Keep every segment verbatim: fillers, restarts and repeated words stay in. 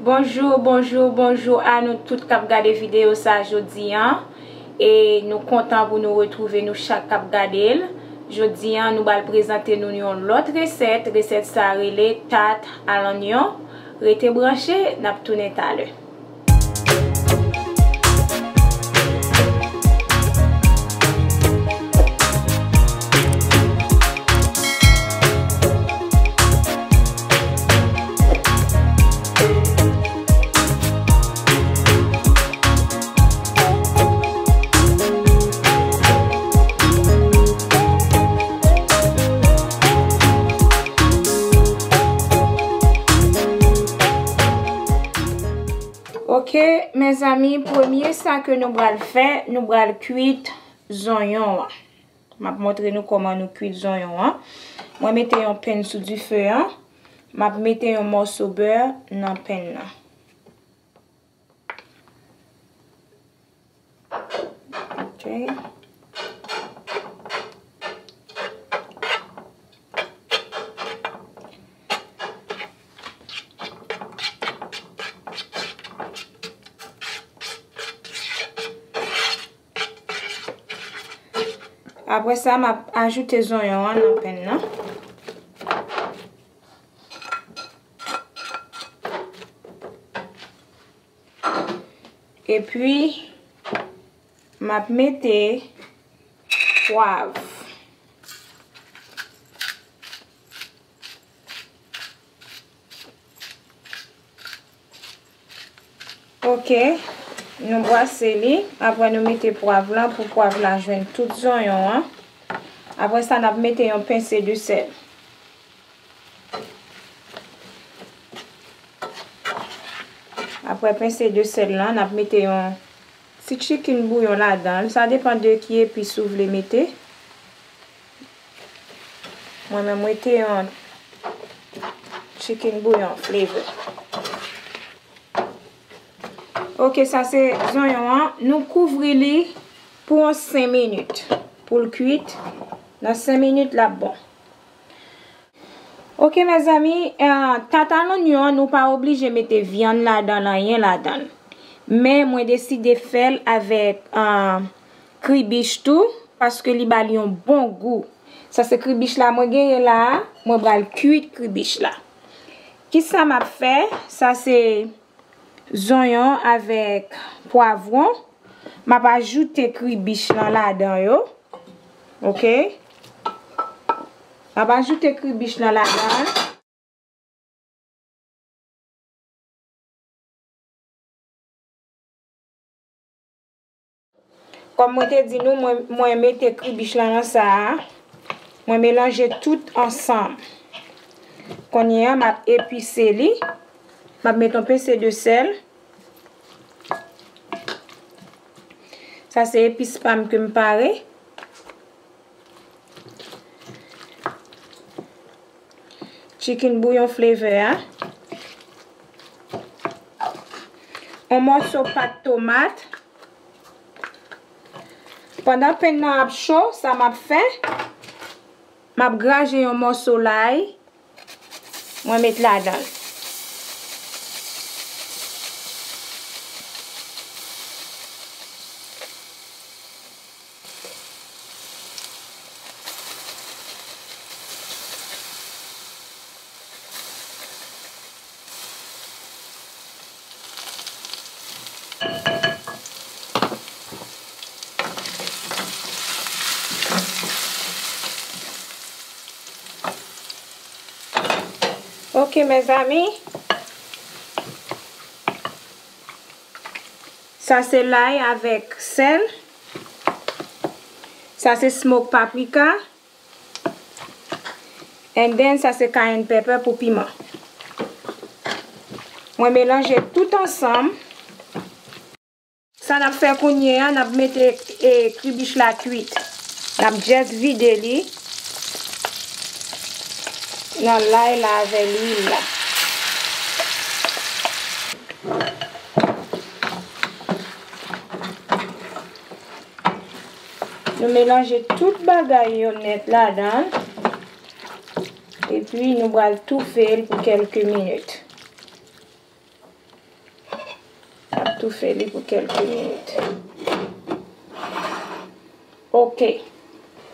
Bonjou, bonjou, bonjou a nou tout k ap gade videyo sa jodi an. E nou kontan pou nou retwouve nou chak k ap gade l. Jodi an, nou pral prezante nou yon lòt resèt. Resèt sa rele tat a lanyon. Rete branche, n ap tounen talè. Ok, mezanmi, premye sa ke nou pral fè, nou pral kwit zonyon an. M ap montre nou kòman nou kwit zonyon an. Mwen mete yon penn sou dife an. M ap mete yon mòso bè nan penn nan. Ok. Apre sa, m ap ajoute zonyon an nan penn nan. Epi, m ap mete pwav. Ok, nou bwase li. Apre, nou mete pwav lan pou pwav la jwenn tout zonyon an. Apre sa, n ap mete yon pense de sèl. Apre pense de sèl lan, n ap mete yon ti chicken bouyon ladan l. Sa depann de ki epis ou vle mete. Mwen menm, mete yon chicken bouillon flavor. Ok, sa se zonyon an. Nou kouvri li pou yon senk minit. Pou l kwit, nan senk minit, l ap bon. Ok, mezanmi, eh, tat a lonyon an, nou pa oblije mete vyann ladan l, anyen ladan l. Men mwen deside fè l avèk, eh, kribich tou, paske li ba li yon bon gou. Sa se kribich la mwen genyen la a, mwen pral kwit kribich la. Kisa m ap fè? Sa se zonyon avèk pwavwon. M ap ajoute kribich lan ladan yo. Ok. M ap ajoute kribich lan ladan. Kòm mwen te di nou, mwen, mwen mete kribich lan nan sa a. Mwen melanje tout ansanm. Kounye a, m ap epise li. M ap mete yon pense de sèl. Sa se epis pa m ke m pare. Chicken bouillon flavor a. Yon mòso pat tomat. Pandan penn nan ap cho, sa m ap fè, m ap graje yon mòso lay. Mwen met ladan l. Ok, mezanmi. Sa se lay avèk sèl. Sa se smoke paprika. And then, sa se cayenne pepper pou piman. Mwen melanje tout ansanm. Sa n ap fè kounye a, n ap mete, e, kribich la kwit. N ap just vide li nan lay la avè lwil la. Nou melanje tout bagay yo nèt ladan l. Epi nou pral toufe l pou kèlke minit. Toufe li pou kèlke minit. Ok.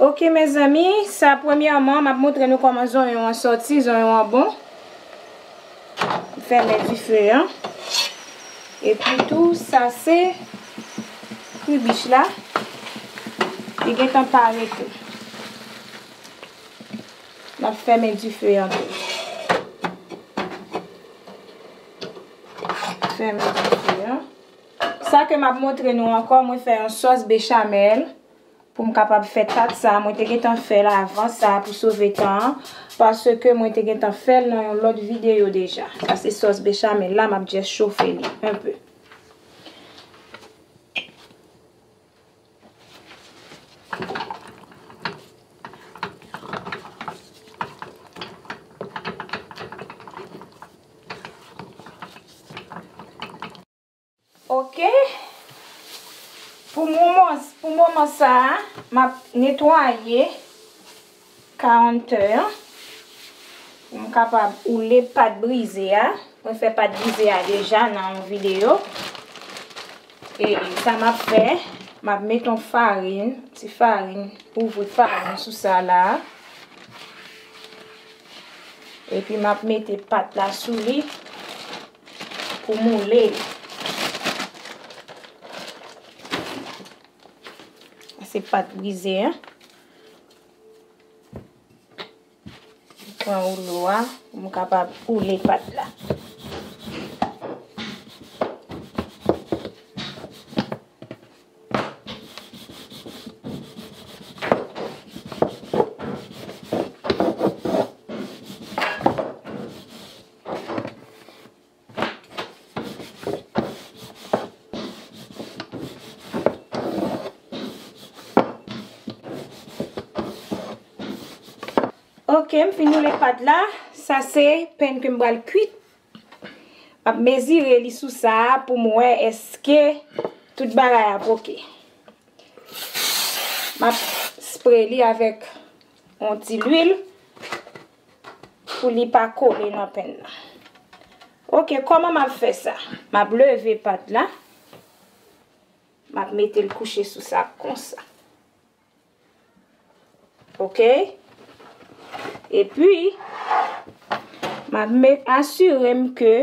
Ok, mezanmi, sa premyèman, m ap montre nou kòman zonyon an sòti, zonyon an bon. M fèmen dife an. Epi tou, sa se kribich la. Li gentan pare tou. M ap fèmen dife an tou. Fèmen dife an. Sa ke m ap montre nou ankò, mwen fè yon sòs bechamel pou m kapab fè tat sa. Mwen te gentan fè l avan sa pou sove tan an, paske mwen te gentan fè l nan yon lòt videyo deja. Sa se sòs bechamel la, m ap just chofe li enpe. Ok. Pou moman, pou moman sa a, m ap netwaye counter an. Pou m kapab woule pat brize a. Mwen fè pat brize a deja nan yon videyo. E sa m ap fè, m ap met yon farin, ti farin, ouvri farin sou sa la. Epi m ap mete pat la sou li pou moule li. Se pat brize an. Pran woulo a pou m kapab woule pat la. Ok, m fin woule pat la. Sa se pen ke m pral kwit. M ap mezire li sou sa a pou m wè èske tout bagay ap ok. M ap spre li avèk yon ti lwil pou li pa kole nan pen nan. Ok, kòman m ap fè sa? M ap leve pat la. M ap mete l kouche sou sa konsa. Ok? Epi, m ap me-, asire m ke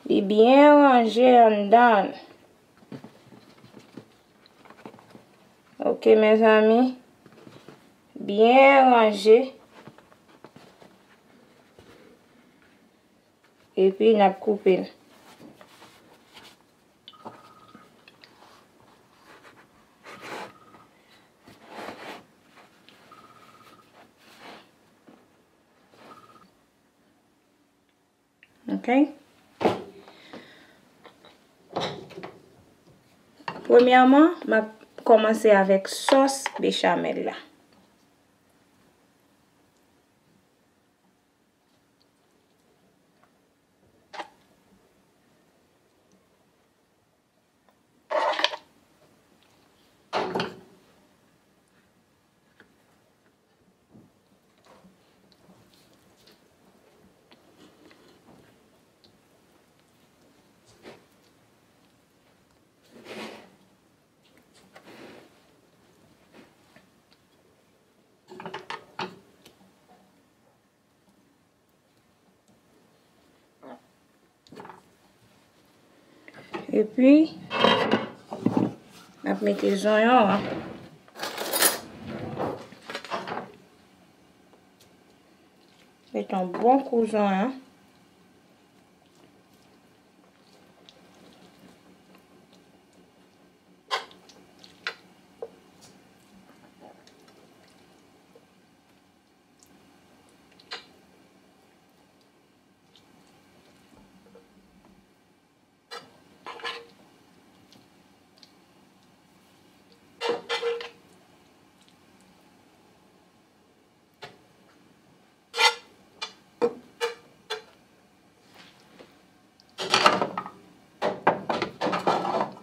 li byen ranje anndan l. Ok, mezanmi. Byen ranje. Epi n ap koupe l. Ok. Premyèman, m ap kòmanse avèk sòs bechamel la. Epi, n ap mete zonyon an. Mete yon bon kou zonyon.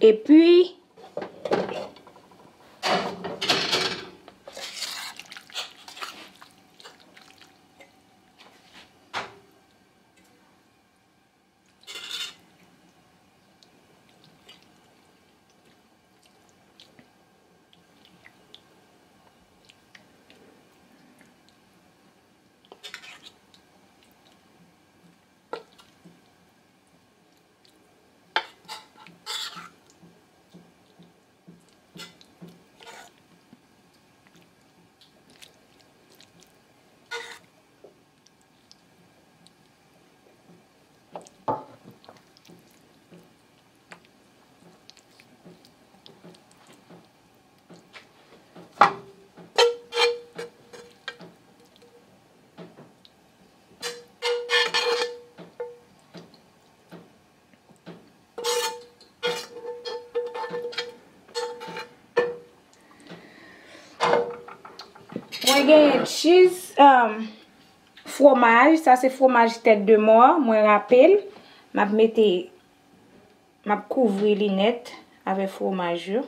Epi, Genyen cheese, um, fromaj, sa se fromaj tèt de mò, mwen rape l. M ap mete, m ap kouvri li nèt avèk fromaj yo.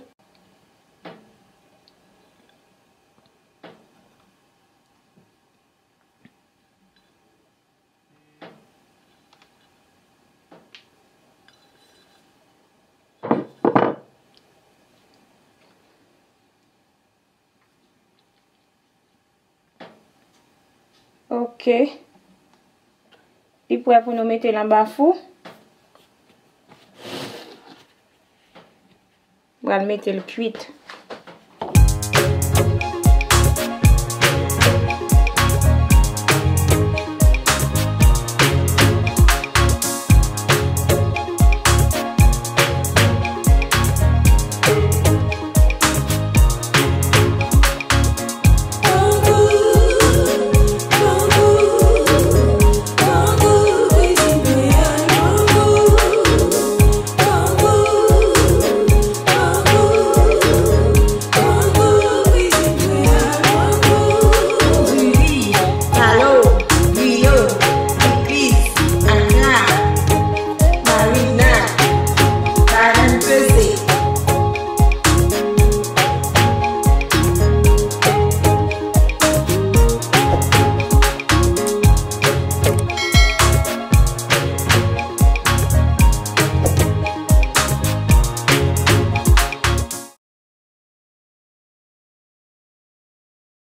Ok. Li prè pou nou mete l anba fou. Pral mete l kwit.